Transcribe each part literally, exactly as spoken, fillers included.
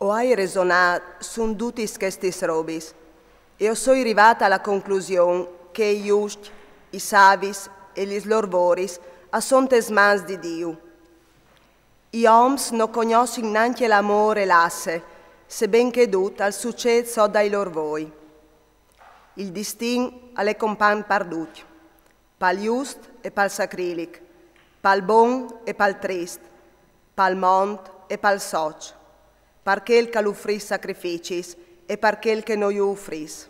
O ai resonât sun dutis chestis robis e o soi rivât a la conclusion che i juscj, i savis e lis lôr voris a son tes mans di Diu. I oms no cognossin nancje l'amôr e lasse, seben che dut al sucêt sot dai lôr voi. Il distin al è compagn par ducj, pal just e pal sacrilic, pal bon e pal trist, pal mont e pal soç, par chel ch'al ufrìs sacrificis e par chel che no ju ufrìs.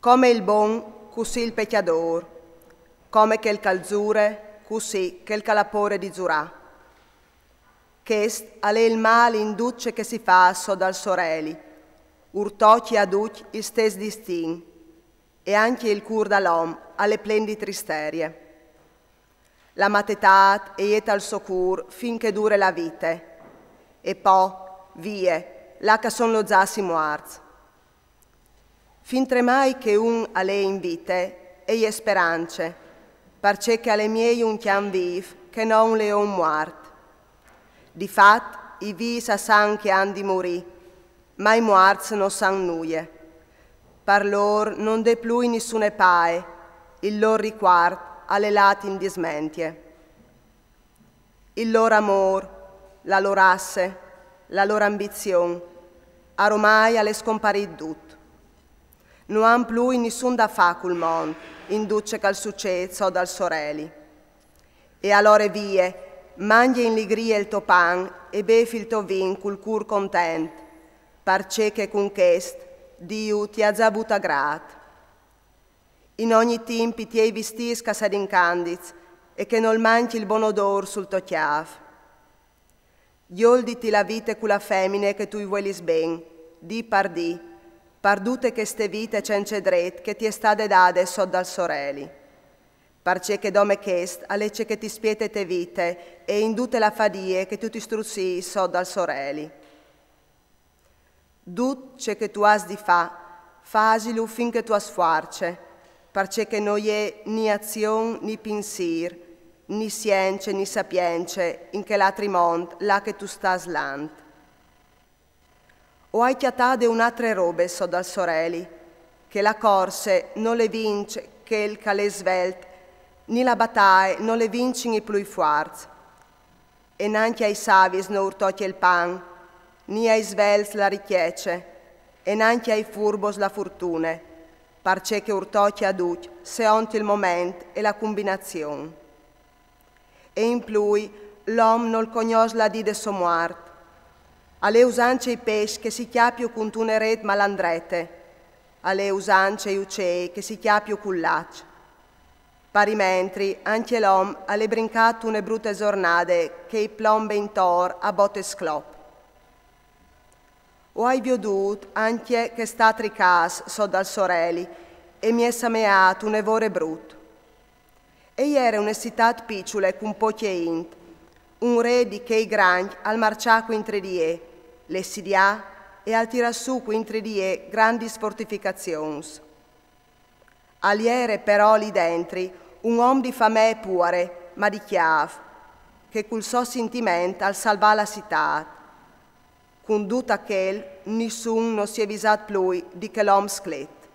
Come il bon, cussì il pecjadôr, come chel ch'al zure, cussì chel ch'al à pôre di zurâ. Chest al è il mâl in dut ce che si fâs sot dal soreli. Ur tocje a ducj il stes distin, e ancje il cûr dal om al è plen di tristerie. La matetât e je tal so cûr fin che e dure la vite. E po, vie, là ch'a son lozâts i muarts. Fintremai che un al è in vite, e je sperance, parcè che al è miei un cjan vîf che no un leon muart. Di fat, i vîfs a san che a àn di murî, ma i muarts no san nuie. Par lôr no 'nd è plui nissune pae, il lôr ricuart al è lât in dismentie. Il lôr amôr, la lôr asse, la lôr ambizion, aromai al è scomparît dut. No àn plui nissun da fâ cul mont, in dut ce ch'al sucêt sot dal soreli. E alore vie, mangje in ligrie il to pan e bêf il to vin cul cûr content, parcè che cun chest Diu ti à za vût a grât. In ogni timp i tiei vistîts ch'a sedin candits e che nol mancje il bon odôr sul to cjâf. Gjolditi la vite cu la femine che tu i vuelis ben, dì par dì, par dute cheste vite cence dret che ti è stade dade sot dal soreli. Parcè che dome chest al è ce che ti spiete te vite e in dute la fadie che tu ti struzzîs sot dal soreli. Dut ce che tu âs di fâ, fasilu fin che tu âs fuarce, parcè che no je ni azion ni pinsîr, ni sience ni sapience in chel altri mont là che tu stâs lant. O ai cjatade une altre robe sot dal soreli, che la corse no le vinç chel ch'al è svelt, ni la bataie no le vincin i plui fuarts. E nancje ai savis no ur tocje il pan, ni ai svelts la ricjece, e nancje ai furbos la furtune, parcè che ur tocje a ducj seont il moment e la cumbinazion. E in plui, l'om nol cognòs la dì de sô muart. Al è usance i pescj che si cjapio cuntune ret malandrete, al è usance i ucei che si cjapio cul laç. Parimentri, ancje l'om al è brincât une brute zornade che i plombe intor a bote sclop. O ai viodût ancje chest altri câs sot dal soreli e mi è sameât une vore brut. E jere une citât piçule cun pocje int. Un re di chei grancj al marcià cuintri di jê, le sidià e al tirà sù cuintri di jê grandis fortificazions. Al jere però li dentri un om di famee puare, ma di cjâf, che cul so sintiment al salvà la citât. Cun dut achel, nissun no si è visât plui di chel om sclet.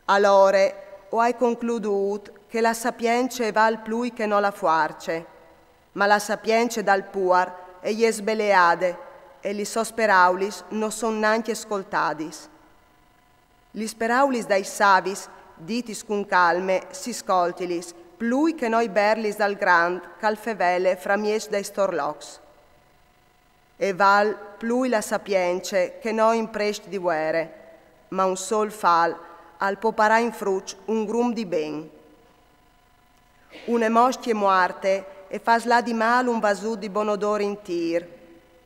Alore o ai concludût che la sapience e val plui che no la fuarce, ma la sapience dal puar e je sbeleade e lis sôs peraulis no son nancje scoltadis. Lis peraulis dai savis, ditis cun calme, si scoltilis, plui che no i berlis dal grant ch'al fevele framieç dai storlocs. E val plui la sapience che no imprescj di vuere, ma un sol fal al po parâ in fruç un grum di ben. Une moscje muarte e fâs lâ di mâl un vasut di bon odôr intîr,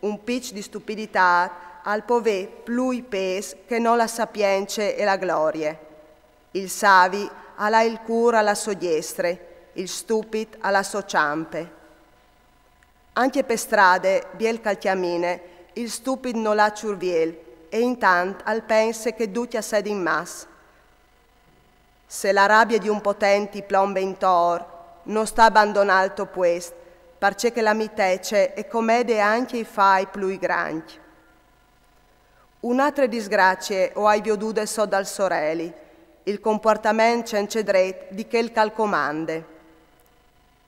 un piç di stupiditât al po vê plui pês che no la sapience e la glorie. Il savi al à il cûr a la sô diestre, il stupit a la sô çampe. Ancje pe strade, biel ch'al cjamine, il stupit nol à çurviel e intant al pense che ducj a sedin mats. Se la rabie di un potent ti plombe intor, no sta bandonâ il to puest, parcè che la mitece e comede ancje i fai plui grancj. Un'atre disgracie o ai viodude sot dal soreli, il compuartament cence dret di chel ch'al comande.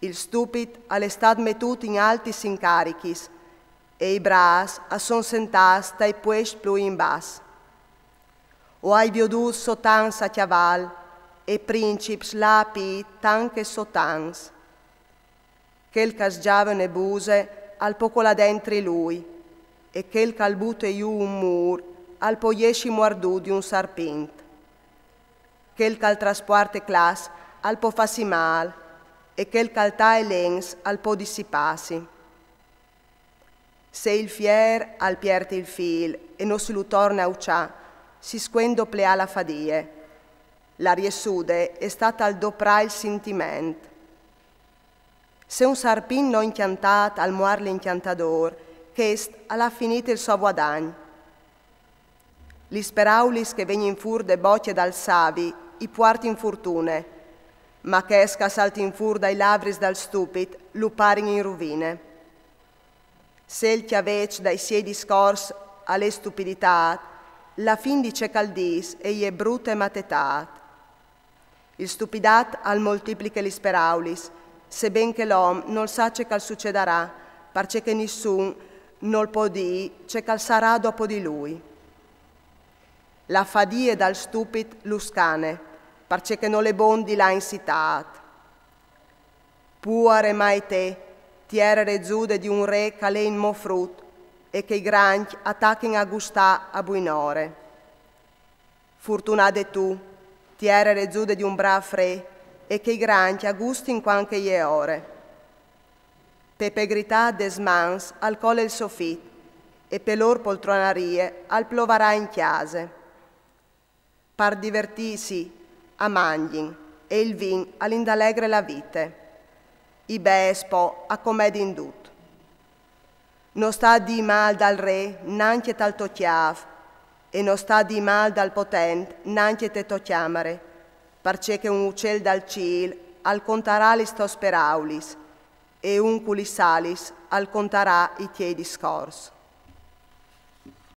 Il stupit al è stat metût in altis incarichis e i brâfs a son sentâts tai puescj plui in bas. O ai viodût sotans a cjaval e princips lâ a pît tant che sotans. Chel ch'al sgjave une buse al pò colâ dentri lui, e chel ch'al bute jù un mûr al pò jessi muardût di un sarpint. Chel ch'al traspuarte clas al pò fâsi mâl, e chel ch'al tae lens al pò dissipâsi. Se il fier al piert il fîl e no si lu torne a uçâ, si scuen doplâ la fadie. La riessude e sta tal doprâ il sintiment. Se un sarpint no incjantât al muart l'incjantadôr, chest al à finît il so vuadagn. Lis peraulis che vegnin fûr de bocje dal savi i puartin furtune, ma chês ch'a saltin fûr dai lavris dal stupit lu parin in ruvine. Se il cjavec dai siei discors al è stupiditât, la fin di ce ch'al dîs e je brute matetât. Il stupidât al moltipliche lis peraulis, seben che l'om nol sa ce ch'al sucedarà, parcè che nissun nol pò dî ce ch'al sarà dopo di lui. La fadie dal stupit lu scane, parcè che nol è bon di lâ in sitât. Puare mai te, tiere rezude di un re ch'al è inmò frut e che i grancj a tachin a gustâ a buinore. Furtunade tu, tiere rezude di un brâf re e che i grancj a gustin cuant che e je ore. Pe pegritât des mans al cole il sofit e pe lôr poltronarie al plovarà in cjase. Par divertîsi a mangjin e il vin al indalegre la vite. I bêçs po a comedin dut. No sta dî mâl dal re nancje tal to cjâf e no sta dî mâl dal potent nancje te tô cjamare, parcè che un ucel dal cîl al contarà lis tôs peraulis e un cu lis alis al contarà i tiei discors.